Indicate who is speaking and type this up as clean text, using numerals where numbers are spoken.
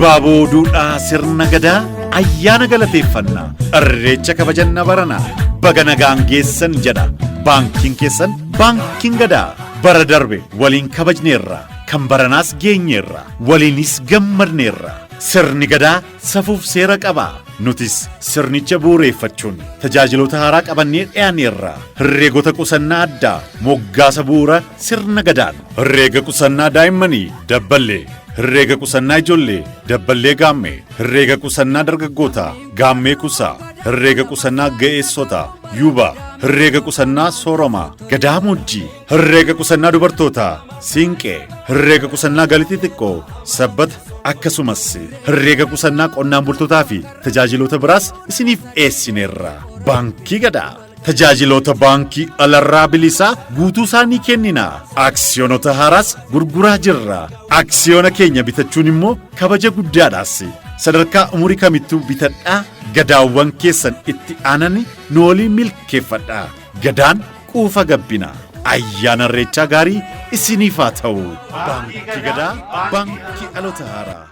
Speaker 1: Baaboo duudhaa sirna gadaa ayyaana galateeffannaa irreecha kabajanna barana baga nagaan geessan jedha baankiin keessan baankiin gadaa bara darbe waliin kabajneerra kan baranaas geenyeerra waliinis gammadneerra sirni gadaa safuuf seera qaba nutis sirnicha bu'uureeffachuun tajaajiloota haaraa qabannee dhiyaanneerra herreegota qusannaa addaa moggaasa bu'uura sirna gadaan herreega qusannaa daa'immanii dabballee herreega qusannaa ijoollee dabballee gaammee herreega qusannaa dargaggootaa gaammee kusaa herreega qusannaa ga'eessotaa yuuba herreega qusannaa sooromaa gadaamojjii herreega qusannaa dubartootaa siinqee herreega qusannaa galii xixiqqoo sabbata akkasumas herreega qusannaa qonnaan bultootaa fi tajaajiloota biraas isiniif dhiyeessineerra baankii gadaa tajaajiloota baankii alarraa bilisaa guutuu isaanii kennina aksiyoonota haaraas gurguraa jirra aksiyoona keenya bitachuun immoo kabaja guddaadhaas sadarkaa umurii kamittuu bitadhaa gadaawwan keessan itti aanani nu waliin milkeeffadhaa gadaan quufa gabbina ayyaana irreechaa gaarii isiniif haa ta'u baankii gadaa baankii dhaloota haaraa.